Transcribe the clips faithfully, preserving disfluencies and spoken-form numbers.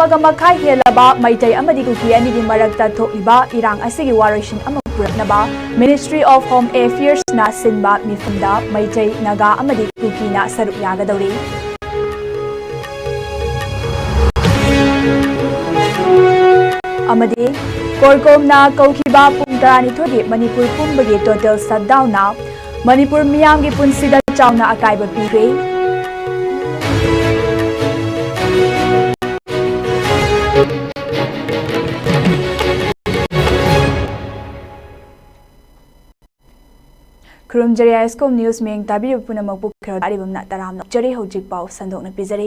ꯑꯃꯒ ꯃꯈꯥꯏ ꯍꯦꯜꯂꯕ ꯃꯩꯇꯩ ꯑꯃꯗꯤ ꯀꯨꯀꯤ ꯑꯅꯤꯒꯤ ꯃꯔꯛꯇ ꯊꯣꯛꯂꯤꯕ ꯏꯔꯥꯡ ꯑꯁꯤꯒꯤ ꯋꯥꯔꯣꯏꯁꯤꯟ ꯑꯃ ꯄꯨꯔꯛꯅꯕ Ministry of Home Affairsꯅ ꯁꯤꯟꯕ ꯃꯤꯐꯝꯗ ꯃꯩꯇꯩ, ꯅꯥꯒꯥ ꯑꯃꯗꯤ ꯀꯨꯀꯤꯅ ꯁꯔꯨꯛ ꯌꯥꯒꯗꯧꯔꯤ꯫ ꯑꯃꯗꯤ ꯀꯣꯔꯀꯣꯝꯅ ꯀꯧꯈꯤꯕ ꯄꯨꯡ ꯇꯔꯥꯅꯤꯊꯣꯏꯒꯤ ꯃꯅꯤꯄꯨꯔ ꯄꯨꯝꯕꯒꯤ total shutdownꯅ ꯃꯅꯤꯄꯨꯔ ꯃꯤꯌꯥꯝꯒꯤ ꯄꯨꯟꯁꯤꯗ ꯆꯥꯎꯅ ꯑꯀꯥꯏꯕ ꯄꯤꯈ꯭ꯔꯦ꯫ ꯈꯨꯔꯨꯝꯖꯔꯤ, ISCOM News ꯃꯤꯡ ꯇꯥꯕꯤꯔꯤꯕ ꯄꯨꯝꯅꯃꯛꯄꯨ ꯈꯦꯔꯣ ꯇꯥꯔꯤꯕꯝꯅ ꯇꯔꯥꯝꯅ ꯑꯣꯛꯆꯔꯤ꯫ ꯍꯧꯖꯤꯛ ꯄꯥꯎ ꯁꯟꯗꯣꯛꯅ ꯄꯤꯖꯔꯤ꯫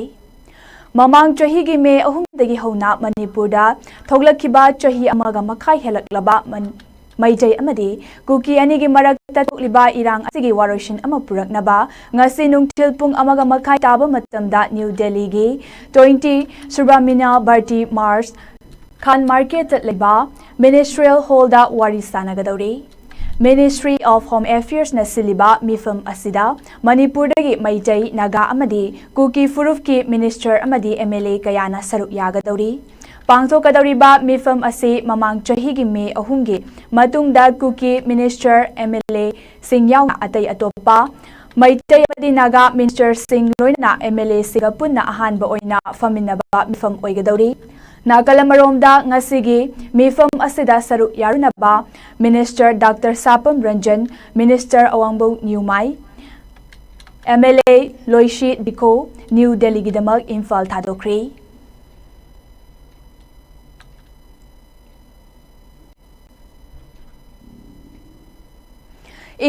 ꯃꯃꯥꯡ ꯆꯍꯤꯒꯤ ꯃꯦ ꯑꯍꯨꯝꯗꯒꯤ ꯍꯧꯅ ꯃꯅꯤꯄꯨꯔꯗ ꯊꯣꯛꯂꯛꯈꯤꯕ ꯆꯍꯤ ꯑꯃꯒ ꯃꯈꯥꯏ ꯍꯦꯜꯂꯛꯂꯕ ꯃꯟ-, ꯃꯩꯇꯩ ꯑꯃꯗꯤ ꯀꯨꯀꯤ ꯑꯅꯤꯒꯤ ꯃꯔꯛꯇ ꯊꯣꯛꯂꯤꯕ ꯏꯔꯥꯡ ꯑꯁꯤꯒꯤ ꯋꯥꯔꯣꯏꯁꯤꯟ ꯑꯃ ꯄꯨꯔꯛꯅꯕ ꯉꯁꯤ ꯅꯨꯡꯊꯤꯜ ꯄꯨꯡ ꯑꯃꯒ ꯃꯈꯥꯏ ꯇꯥꯕ ꯃꯇꯝꯗ ꯅ꯭ꯌꯨ ꯗꯦꯜꯂꯤꯒꯤ twenty Suraminal Bharti March ꯈꯥꯟ ꯃꯥꯔꯀꯦꯠꯇ ꯂꯩꯕ Ministerial Hallꯗ ꯋꯥꯔꯤ ꯁꯥꯟꯅꯒꯗꯧꯔꯤ꯫ Ministry of Home Affairsꯅ ꯁꯤꯜꯂꯤꯕ ꯃꯤꯐꯝ ꯑꯁꯤꯗ ꯃꯅꯤꯄꯨꯔꯗꯒꯤ ꯃꯩꯇꯩ, ꯅꯥꯒꯥ ꯑꯃꯗꯤ ꯀꯨꯀꯤ ꯐꯨꯔꯨꯞꯀꯤ minister ꯑꯃꯗꯤ MLA ꯀꯌꯥꯅ ꯁꯔꯨꯛ ꯌꯥꯒꯗꯧꯔꯤ꯫ ꯄꯥꯡꯊꯣꯛꯀꯗꯧꯔꯤꯕ ꯃꯤꯐꯝ ꯑꯁꯤ ꯃꯃꯥꯡ ꯆꯍꯤꯒꯤ ꯃꯦ ꯑꯍꯨꯝꯒꯤ ꯃꯇꯨꯡꯗ ꯀꯨꯀꯤ minister, MLAꯁꯤꯡ ꯌꯥꯎꯅ ꯑꯇꯩ ꯑꯇꯣꯞꯄ ꯃꯩꯇꯩ ꯑꯃꯗꯤ ꯅꯥꯒꯥ ministerꯁꯤꯡ ꯂꯣꯏꯅꯅ MLAꯁꯤꯡꯒ ꯄꯨꯟꯅ ꯑꯍꯥꯟꯕ ꯑꯣꯏꯅ ꯐꯝꯃꯤꯟꯅꯕ ꯃꯤꯐꯝ ꯑꯣꯏꯒꯗꯧꯔꯤ꯫ ꯅꯥꯀꯜ ꯑꯃꯔꯣꯝꯗ ꯉꯁꯤꯒꯤ ꯃꯤꯐꯝ ꯑꯁꯤꯗ ꯁꯔꯨꯛ ꯌꯥꯔꯨꯅꯕ Minister Doctor Sapam Ranjan, Minister Awangbou Newmai, MLA Losii Dikho new ꯗꯦꯜꯂꯤꯒꯤꯗꯃꯛ ꯏꯝꯐꯥꯜ ꯊꯥꯗꯣꯛꯈ꯭ꯔꯦ꯫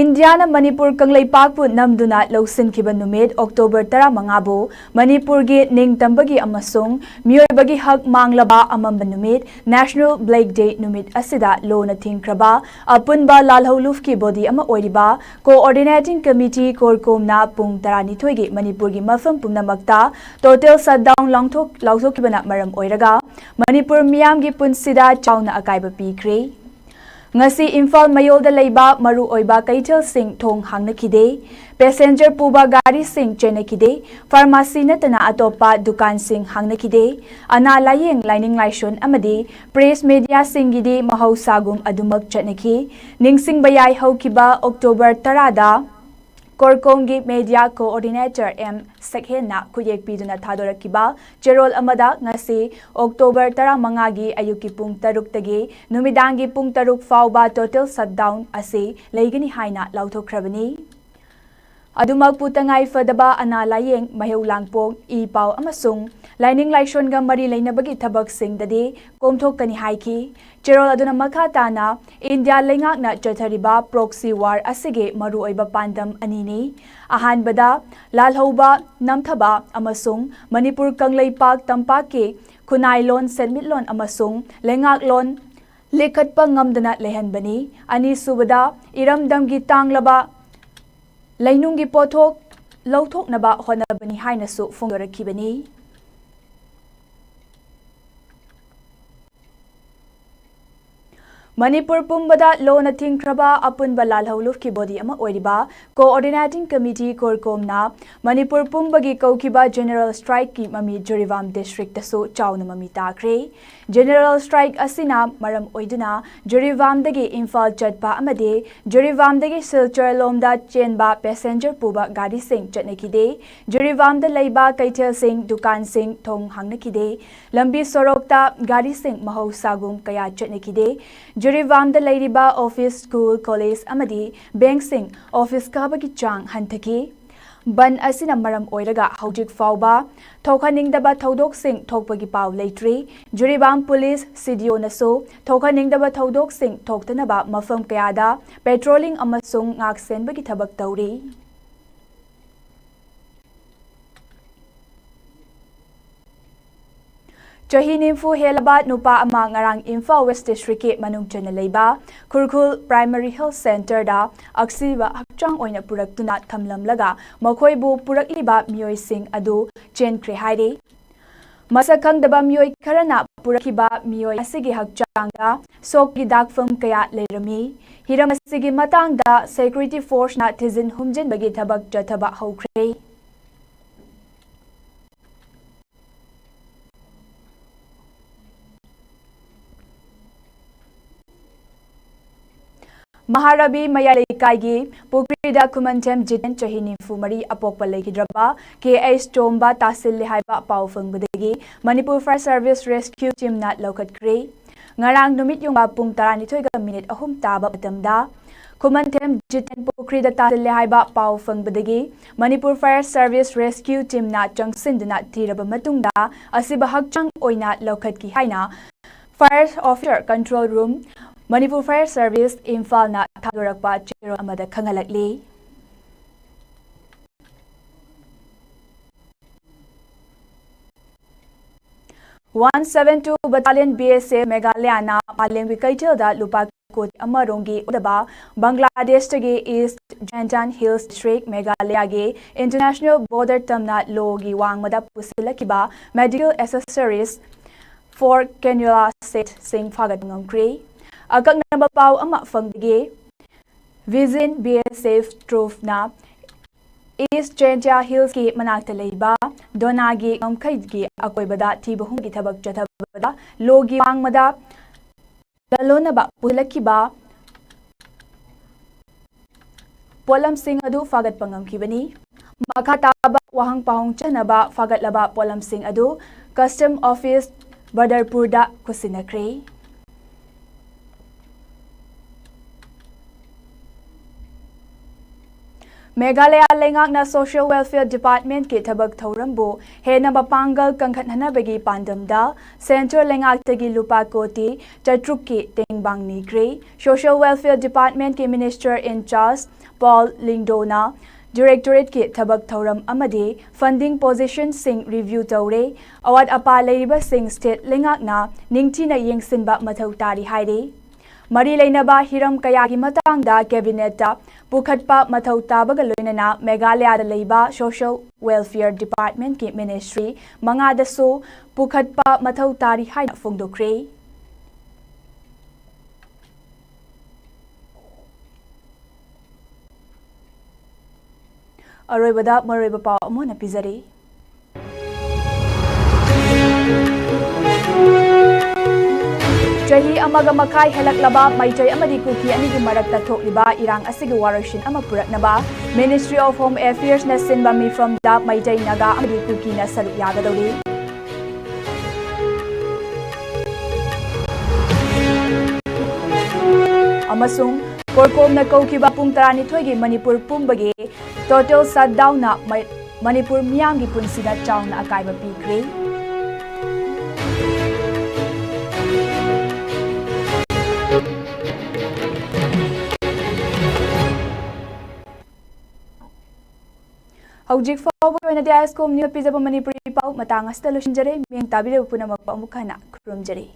ꯏꯟꯗꯤꯌꯥꯅ ꯃꯅꯤꯄꯨꯔ ꯀꯪꯂꯩꯄꯥꯛꯄꯨ ꯅꯝꯗꯨꯅ ꯂꯧꯁꯤꯟꯈꯤꯕ ꯅꯨꯃꯤꯠ ꯑꯣꯛꯇꯣꯕꯔ ꯇꯔꯥꯃꯉꯥꯕꯨ ꯃꯅꯤꯄꯨꯔꯒꯤ ꯅꯤꯡꯇꯝꯕꯒꯤ ꯑꯃꯁꯨꯡ ꯃꯤꯑꯣꯏꯕꯒꯤ ꯍꯛ ꯃꯥꯡꯂꯕ ꯑꯃꯝꯕ ꯅꯨꯃꯤꯠ, National Black Day ꯅꯨꯃꯤꯠ ꯑꯁꯤꯗ ꯂꯣꯅ ꯊꯤꯡꯈ꯭ꯔꯕ ꯑꯄꯨꯟꯕ ꯂꯥꯜꯍꯧꯂꯨꯞꯀꯤ body ꯑꯃ ꯑꯣꯏꯔꯤꯕ Coordinating Committee ꯀꯣꯔꯀꯣꯝꯅ ꯄꯨꯡ ꯇꯔꯥꯅꯤꯊꯣꯏꯒꯤ ꯃꯅꯤꯄꯨꯔꯒꯤ ꯃꯐꯝ ꯄꯨꯝꯅꯃꯛꯇ total shutdown ꯂꯥꯎꯊꯣꯛ-, ꯂꯥꯎꯊꯣꯛꯈꯤꯕꯅ ꯃꯔꯝ ꯑꯣꯏꯔꯒ ꯃꯅꯤꯄꯨꯔ ꯃꯤꯌꯥꯝꯒꯤ ꯄꯨꯟꯁꯤꯗ ꯆꯥꯎꯅ ꯑꯀꯥꯏꯕ ꯄꯤꯈ꯭ꯔꯦ꯫ ꯉꯁꯤ ꯏꯝꯐꯥꯜ ꯃꯌꯣꯜꯗ ꯂꯩꯕ ꯃꯔꯨꯑꯣꯏꯕ ꯀꯩꯊꯦꯜꯁꯤꯡ ꯊꯣꯡ ꯍꯥꯡꯅꯈꯤꯗꯦ꯫ ꯄꯦꯁꯦꯟꯖꯔ ꯄꯨꯕ ꯒꯥꯔꯤꯁꯤꯡ ꯆꯦꯟꯅꯈꯤꯗꯦ꯫ ꯐꯥꯔꯃꯥꯁꯤ ꯅꯠꯇꯅ ꯑꯇꯣꯞꯄ ꯗꯨꯀꯥꯟꯁꯤꯡ ꯍꯥꯡꯅꯈꯤꯗꯦ꯫ ꯑꯅꯥ ꯂꯥꯌꯦꯡ, ꯂꯥꯏꯅꯤꯡ ꯂꯥꯏꯁꯣꯟ ꯑꯃꯗꯤ ꯄ꯭ꯔꯦꯁ ꯃꯦꯗꯤꯌꯥꯁꯤꯡꯒꯤꯗꯤ ꯃꯍꯧꯁꯥꯒꯨꯝ ꯑꯗꯨꯃꯛ ꯆꯠꯅꯈꯤ꯫ ꯅꯤꯡꯁꯤꯡꯕ ꯌꯥꯏ, ꯍꯧꯈꯤꯕ ꯑꯣꯛꯇꯣꯕꯔ ꯇꯔꯥꯗ ꯀꯣꯔꯀꯣꯝꯒꯤ ꯃꯦꯗꯤꯌꯥ ꯀꯣꯑꯣꯔꯗꯤꯅꯦꯇꯔ ꯑꯦꯝ ꯁꯛꯍꯦꯟꯅ ꯈꯨꯠꯌꯦꯛ ꯄꯤꯗꯨꯅ ꯊꯥꯗꯣꯔꯛꯈꯤꯕ ꯆꯦꯔꯣꯜ ꯑꯃꯗ ꯉꯁꯤ ꯑꯣꯛꯇꯣꯕꯔ ꯇꯔꯥꯃꯉꯥꯒꯤ ꯑꯌꯨꯛꯀꯤ ꯄꯨꯡ ꯇꯔꯨꯛꯇꯒꯤ ꯅꯨꯃꯤꯗꯥꯡꯒꯤ ꯄꯨꯡ ꯇꯔꯨꯛ ꯐꯥꯎꯕ ꯇꯣꯇꯦꯜ ꯁꯠꯗꯥꯎꯟ ꯑꯁꯤ ꯂꯩꯒꯅꯤ ꯍꯥꯏꯅ ꯂꯥꯎꯊꯣꯛꯈ꯭ꯔꯕꯅꯤ꯫ ꯑꯗꯨꯃꯛꯄꯨ ꯇꯉꯥꯏ ꯐꯗꯕ ꯑꯅꯥ ꯂꯥꯌꯦꯡ, ꯃꯍꯩ ꯂꯥꯡꯄꯣꯛ, ꯏ ꯄꯥꯎ ꯑꯃꯁꯨꯡ ꯂꯥꯏꯅꯤꯡ ꯂꯥꯏꯁꯣꯟꯒ ꯃꯔꯤ ꯂꯩꯅꯕꯒꯤ ꯊꯕꯛꯁꯤꯡꯗꯗꯤ ꯀꯣꯝꯊꯣꯛꯀꯅꯤ ꯍꯥꯏꯈꯤ꯫ ꯆꯦꯔꯣꯜ ꯑꯗꯨꯅ ꯃꯈꯥ ꯇꯥꯅ ꯏꯟꯗꯤꯌꯥ ꯂꯩꯉꯥꯛꯅ ꯆꯠꯊꯔꯤꯕ ꯄ꯭ꯔꯣꯛꯁꯤ ꯋꯥꯔ ꯑꯁꯤꯒꯤ ꯃꯔꯨꯑꯣꯏꯕ ꯄꯥꯟꯗꯝ ꯑꯅꯤꯅꯤ꯫ ꯑꯍꯥꯟꯕꯗ, ꯂꯥꯜꯍꯧꯕ ꯅꯝꯊꯕ ꯑꯃꯁꯨꯡ ꯃꯅꯤꯄꯨꯔ ꯀꯪꯂꯩꯄꯥꯛ ꯇꯝꯄꯥꯛꯀꯤ ꯈꯨꯟꯅꯥꯏꯂꯣꯟ, ꯁꯦꯟꯃꯤꯠꯂꯣꯟ ꯑꯃꯁꯨꯡ ꯂꯩꯉꯥꯛꯂꯣꯟ ꯂꯤꯈꯠꯄ ꯉꯝꯗꯅ ꯂꯩꯍꯟꯕꯅꯤ꯫ ꯑꯅꯤꯁꯨꯕꯗ, ꯏꯔꯝꯗꯝꯒꯤ ꯇꯥꯡꯂꯕ ꯂꯩꯅꯨꯡꯒꯤ ꯄꯣꯠꯊꯣꯛ ꯂꯧꯊꯣꯛꯅꯕ ꯍꯣꯠꯅꯕꯅꯤ ꯍꯥꯏꯅꯁꯨ ꯐꯣꯡꯗꯣꯔꯛꯈꯤꯕꯅꯤ꯫ ꯃꯅꯤꯄꯨꯔ ꯄꯨꯝꯕꯗ ꯂꯣꯅ ꯊꯤꯡꯈ꯭ꯔꯕ ꯑꯄꯨꯟꯕ ꯂꯥꯜꯍꯧ ꯂꯨꯞꯀꯤ ꯕꯣꯗꯤ ꯑꯃ ꯑꯣꯏꯔꯤꯕ ꯀꯣꯑꯣꯔꯗꯤꯅꯦꯇꯤꯡ ꯀꯃꯤꯇꯤ ꯀꯣꯔꯀꯣꯝꯅ ꯃꯅꯤꯄꯨꯔ ꯄꯨꯝꯕꯒꯤ ꯀꯧꯈꯤꯕ ꯖꯦꯅꯔꯦꯜ ꯁ꯭ꯇ꯭ꯔꯥꯏꯛꯀꯤ ꯃꯃꯤ ꯖꯤꯔꯤꯕꯥꯝ ꯗꯤꯁꯇ꯭ꯔꯤꯛꯇꯁꯨ ꯆꯥꯎꯅ ꯃꯃꯤ ꯇꯥꯈ꯭ꯔꯦ꯫ ꯖꯦꯅꯔꯦꯜ ꯁ꯭ꯇ꯭ꯔꯥꯏꯛ ꯑꯁꯤꯅ ꯃꯔꯝ ꯑꯣꯏꯗꯨꯅ ꯖꯤꯔꯤꯕꯥꯝꯗꯒꯤ ꯏꯝꯐꯥꯜ ꯆꯠꯄ ꯑꯃꯗꯤ ꯖꯤꯔꯤꯕꯥꯝꯗꯒꯤ ꯁꯤꯜꯆꯔ ꯂꯣꯝꯗ ꯆꯦꯟꯕ ꯄꯦꯁꯦꯟꯖꯔ ꯄꯨꯕ ꯒꯥꯔꯤꯁꯤꯡ ꯆꯠꯅꯈꯤꯗꯦ꯫ ꯖꯤꯔꯤꯕꯥꯝꯗ ꯂꯩꯕ ꯀꯩꯊꯦꯜꯁꯤꯡ, ꯗꯨꯀꯥꯟꯁꯤꯡ ꯊꯣꯡ ꯍꯥꯡꯅꯈꯤꯗꯦ꯫ ꯂꯝꯕꯤ ꯁꯣꯔꯣꯛꯇ ꯒꯥꯔꯤꯁꯤꯡ ꯃꯍꯧꯁꯥꯒꯨꯝ ꯀꯌꯥ ꯆꯠꯅꯈꯤꯗꯦ꯫ ꯖꯤꯔꯤꯕꯥꯝꯗ ꯂꯩꯔꯤꯕ ꯑꯣꯐꯤꯁ, ꯁ꯭ꯀꯨꯜ, ꯀꯣꯂꯦꯖ ꯑꯃꯗꯤ ꯕꯦꯡꯛꯁꯤꯡ ꯑꯣꯐꯤꯁ ꯀꯥꯕꯒꯤ ꯆꯥꯡ ꯍꯟꯊꯈꯤ꯫ ꯕꯟ ꯑꯁꯤꯅ ꯃꯔꯝ ꯑꯣꯏꯔꯒ ꯍꯧꯖꯤꯛ ꯐꯥꯎꯕ ꯊꯣꯛꯍꯟꯅꯤꯡꯗꯕ ꯊꯧꯗꯣꯛꯁꯤꯡ ꯊꯣꯛꯄꯒꯤ ꯄꯥꯎ ꯂꯩꯇ꯭ꯔꯤ꯫ ꯖꯤꯔꯤꯕꯥꯝ ꯄꯨꯂꯤꯁ ꯁꯤꯗꯤꯑꯣꯅꯁꯨ ꯊꯣꯛꯍꯟꯅꯤꯡꯗꯕ ꯊꯧꯗꯣꯛꯁꯤꯡ ꯊꯣꯛꯇꯅꯕ ꯃꯐꯝ ꯀꯌꯥꯗ ꯄꯦꯇ꯭ꯔꯣꯂꯤꯡ ꯑꯃꯁꯨꯡ ꯉꯥꯛꯁꯦꯟꯕꯒꯤ ꯊꯕꯛ ꯇꯧꯔꯤ꯫ ꯆꯍꯤ ꯅꯤꯐꯨ ꯍꯦꯜꯂꯕ ꯅꯨꯄꯥ ꯑꯃ ꯉꯔꯥꯡ ꯏꯝꯐꯥꯜ ꯋꯦꯁ ꯗꯤꯁꯇ꯭ꯔꯤꯛꯀꯤ ꯃꯅꯨꯡ ꯆꯟꯅ ꯂꯩꯕ ꯈꯨꯔꯈꯨꯜ ꯄ꯭ꯔꯥꯏꯃꯥꯔꯤ ꯍꯦꯜꯊ ꯁꯦꯟꯇꯔꯗ ꯑꯛꯁꯤꯕ ꯍꯛꯆꯥꯡ ꯑꯣꯏꯅ ꯄꯨꯔꯛꯇꯨꯅ ꯊꯝꯂꯝꯂꯒ ꯃꯈꯣꯏꯕꯨ ꯄꯨꯔꯛꯂꯤꯕ ꯃꯤꯑꯣꯏꯁꯤꯡ ꯑꯗꯨ ꯆꯦꯟꯈ꯭ꯔꯦ ꯍꯥꯏꯔꯤ꯫ ꯃꯁꯛ ꯈꯪꯗꯕ ꯃꯤꯑꯣꯏ ꯈꯔꯅ ꯄꯨꯔꯛꯈꯤꯕ ꯃꯤꯑꯣꯏ ꯑꯁꯤꯒꯤ ꯍꯛꯆꯥꯡꯗ ꯁꯣꯛꯀꯤ ꯗꯥꯛꯐꯝ ꯀꯌꯥ ꯂꯩꯔꯝꯃꯤ꯫ ꯍꯤꯔꯝ ꯑꯁꯤꯒꯤ ꯃꯇꯥꯡꯗ security forceꯅ ꯊꯤꯖꯤꯟ ꯍꯨꯝꯖꯤꯟꯕꯒꯤ ꯊꯕꯛ ꯆꯠꯊꯕ ꯍꯧꯈ꯭ꯔꯦ꯫ ꯃꯍꯥꯔꯥꯕꯤ ꯃꯌꯥꯏ ꯂꯩꯀꯥꯏꯒꯤ ꯄꯨꯈ꯭ꯔꯤꯗ ꯈꯨꯃꯟꯊꯦꯝ ꯖꯤꯇꯦꯟ, ꯆꯍꯤ ꯅꯤꯐꯨ ꯃꯔꯤ, ꯑꯄꯣꯛꯄ ꯂꯩꯈꯤꯗ꯭ꯔꯕ ꯀꯦ ꯑꯩꯆ ꯇꯣꯝꯕ ꯇꯥꯁꯤꯜꯂꯦ ꯍꯥꯏꯕ ꯄꯥꯎ ꯐꯪꯕꯗꯒꯤ ꯃꯅꯤꯄꯨꯔ Fire Service Rescue Teamꯅ ꯂꯧꯈꯠꯈ꯭ꯔꯦ꯫ ꯉꯔꯥꯡ ꯅꯨꯃꯤꯠ ꯌꯨꯡꯕ ꯄꯨꯡ ꯇꯔꯥꯅꯤꯊꯣꯏꯒ ꯃꯤꯅꯤꯠ ꯑꯍꯨꯝ ꯇꯥꯕ ꯃꯇꯝꯗ ꯈꯨꯃꯟꯊꯦꯝ ꯖꯤꯇꯦꯟ ꯄꯨꯈ꯭ꯔꯤꯗ ꯇꯥꯁꯤꯜꯂꯦ ꯍꯥꯏꯕ ꯄꯥꯎ ꯐꯪꯕꯗꯒꯤ ꯃꯅꯤꯄꯨꯔ Fire Service Rescue Teamꯅ ꯆꯪꯁꯤꯟꯗꯨꯅ ꯊꯤꯔꯕ ꯃꯇꯨꯡꯗ ꯑꯁꯤꯕ ꯍꯛꯆꯥꯡ ꯑꯣꯏꯅ ꯂꯧꯈꯠꯈꯤ ꯍꯥꯏꯅ Fire Officer Control Room, Manipur Fire Service, ꯏꯝꯐꯥꯜꯅ ꯊꯥꯗꯣꯔꯛꯄ ꯆꯦꯔꯣꯜ ꯑꯃꯗ ꯈꯪꯍꯜꯂꯛꯂꯤ꯫ One seven two Battalion B S F ꯃꯦꯘꯥꯂꯌꯅ ꯃꯥꯂꯦꯝꯒꯤ ꯀꯩꯊꯦꯜꯗ ꯂꯨꯄꯥ ꯀꯣꯇꯤ ꯑꯃ ꯔꯣꯝꯒꯤ ꯑꯣꯏꯗꯕ ꯕꯪꯒ꯭ꯂꯥꯗꯦꯁꯇꯒꯤ East Jaintia Hills District, ꯃꯦꯘꯥꯂꯌꯒꯤ international border ꯇꯝꯅ ꯂꯣꯒꯤ ꯋꯥꯡꯃꯗ ꯄꯨꯁꯤꯜꯂꯛꯈꯤꯕ medical accessories, four cannula set ꯁꯤꯡ ꯐꯥꯒꯠꯄ ꯉꯝꯈ꯭ꯔꯦ꯫ ꯑꯀꯛꯅꯕ ꯄꯥꯎ ꯑꯃ ꯐꯪꯕꯗꯒꯤ Vision B S F troopꯅ East Jaintia Hillsꯀꯤ ꯃꯅꯥꯛꯇ ꯂꯩꯕ ꯗꯣꯅꯥꯒꯤ ꯉꯝꯈꯩꯒꯤ ꯑꯀꯣꯏꯕꯗ ꯊꯤꯕ ꯍꯨꯝꯕꯒꯤ ꯊꯕꯛ ꯆꯠꯊꯕꯗ ꯂꯣꯒꯤ ꯋꯥꯡꯃꯗ ꯂꯂꯣꯟꯅꯕ ꯄꯨꯁꯤꯜꯂꯛꯈꯤꯕ ꯄꯣꯠꯂꯝꯁꯤꯡ ꯑꯗꯨ ꯐꯥꯒꯠꯄ ꯉꯝꯈꯤꯕꯅꯤ꯫ ꯃꯈꯥ ꯇꯥꯕ ꯋꯥꯍꯪ ꯄꯥꯎꯍꯪ ꯆꯠꯅꯕ ꯐꯥꯒꯠꯂꯕ ꯄꯣꯠꯂꯝꯁꯤꯡ ꯑꯗꯨ Custom Office ꯕꯗꯔꯄꯨꯔꯗ ꯈꯨꯠꯁꯤꯟꯅꯈ꯭ꯔꯦ꯫ ꯃꯦꯘꯥꯂꯌ ꯂꯩꯉꯥꯛꯅ Social Welfare Departmentꯀꯤ ꯊꯕꯛ ꯊꯧꯔꯝꯕꯨ ꯍꯦꯟꯅ ꯃꯄꯥꯡꯒꯜ ꯀꯟꯈꯠꯍꯟꯅꯕꯒꯤ ꯄꯥꯟꯗꯝꯗ centre ꯂꯩꯉꯥꯛꯇꯒꯤ ꯂꯨꯄꯥ ꯀꯣꯇꯤ ꯆꯥꯇ꯭ꯔꯨꯛꯀꯤ ꯇꯦꯡꯕꯥꯡ ꯅꯤꯈ꯭ꯔꯦ꯫ Social Welfare Departmentꯀꯤ Minister in charge Paul Lyngdohꯅ directorateꯀꯤ ꯊꯕꯛ ꯊꯧꯔꯝ ꯑꯃꯗꯤ funding positionꯁꯤꯡ review ꯇꯧꯔꯦ꯫ ꯑꯋꯥꯠ ꯑꯄꯥ ꯂꯩꯔꯤꯕꯁꯤꯡ state ꯂꯩꯉꯥꯛꯅ ꯅꯤꯡꯊꯤꯅ ꯌꯦꯡꯁꯤꯟꯕ ꯃꯊꯧ ꯇꯥꯔꯤ ꯍꯥꯏꯔꯤ꯫ ꯃꯔꯤ ꯂꯩꯅꯕ ꯍꯤꯔꯝ ꯀꯌꯥꯒꯤ ꯃꯇꯥꯡꯗ ꯀꯦꯕꯤꯅꯦꯠꯇ ꯄꯨꯈꯠꯄ ꯃꯊꯧ ꯇꯥꯕꯒ ꯂꯣꯏꯅꯅ ꯃꯦꯘꯥꯂꯌꯥꯗ ꯂꯩꯕ ꯁꯣꯁꯤꯌꯦꯜ ꯋꯦꯜꯐꯤꯌꯔ ꯗꯤꯄꯥꯔꯠꯃꯦꯟꯠꯀꯤ ꯃꯤꯅꯤꯁꯇ꯭ꯔꯤ ꯃꯉꯥꯗꯁꯨ ꯄꯨꯈꯠꯄ ꯃꯊꯧ ꯇꯥꯔꯤ ꯍꯥꯏꯅ ꯐꯣꯡꯗꯣꯛꯈ꯭ꯔꯦ꯫ ꯑꯔꯣꯏꯕꯗ ꯃꯔꯨꯑꯣꯏꯕ ꯄꯥꯎ ꯑꯃꯨꯛ ꯍꯟꯅ ꯄꯤꯖꯔꯤ꯫ ꯆꯍꯤ ꯑꯃꯒ ꯃꯈꯥꯏ ꯍꯦꯜꯂꯛꯂꯕ ꯃꯩꯇꯩ ꯑꯃꯗꯤ ꯀꯨꯀꯤ ꯑꯅꯤꯒꯤ ꯃꯔꯛꯇ ꯊꯣꯛꯂꯤꯕ ꯏꯔꯥꯡ ꯑꯁꯤꯒꯤ ꯋꯥꯔꯣꯏꯁꯤꯟ ꯑꯃ ꯄꯨꯔꯛꯅꯕ Ministry of Home Affairsꯅ ꯁꯤꯟꯕ ꯃꯤꯐꯝꯗ ꯃꯩꯇꯩ, ꯅꯥꯒꯥ ꯑꯃꯗꯤ ꯀꯨꯀꯤꯅ ꯁꯔꯨꯛ ꯌꯥꯒꯗꯧꯔꯤ꯫ ꯑꯃꯁꯨꯡ ꯀꯣꯔꯀꯣꯝꯅ ꯀꯧꯈꯤꯕ ꯄꯨꯡ ꯇꯔꯥꯅꯤꯊꯣꯏꯒꯤ ꯃꯅꯤꯄꯨꯔ ꯄꯨꯝꯕꯒꯤ total shutdownꯅ ꯃ-, ꯃꯅꯤꯄꯨꯔ ꯃꯤꯌꯥꯝꯒꯤ ꯄꯨꯟꯁꯤꯗ ꯆꯥꯎꯅ ꯑꯀꯥꯏꯕ ꯄꯤꯈ꯭ꯔꯦ꯫ ꯍꯧꯖꯤꯛ ꯐꯥꯎꯕꯒꯤ ꯑꯣꯏꯅꯗꯤ ꯑꯥꯏ ꯑꯦꯁ ꯀꯣꯝ ꯅ꯭ꯌꯨꯁ ꯄꯤꯖꯕ ꯃꯅꯤꯄꯨꯔꯤ ꯄꯥꯎ ꯃꯇꯥꯡ ꯑꯁꯤꯗ ꯂꯣꯏꯁꯤꯟꯖꯔꯦ꯫ ꯃꯤꯠꯌꯦꯡ ꯇꯥꯕꯤꯔꯤꯕ ꯄꯨꯝꯅꯃꯛꯄꯨ ꯑꯃꯨꯛ ꯍꯟꯅ ꯈꯨꯔꯨꯝꯖꯔꯤ꯫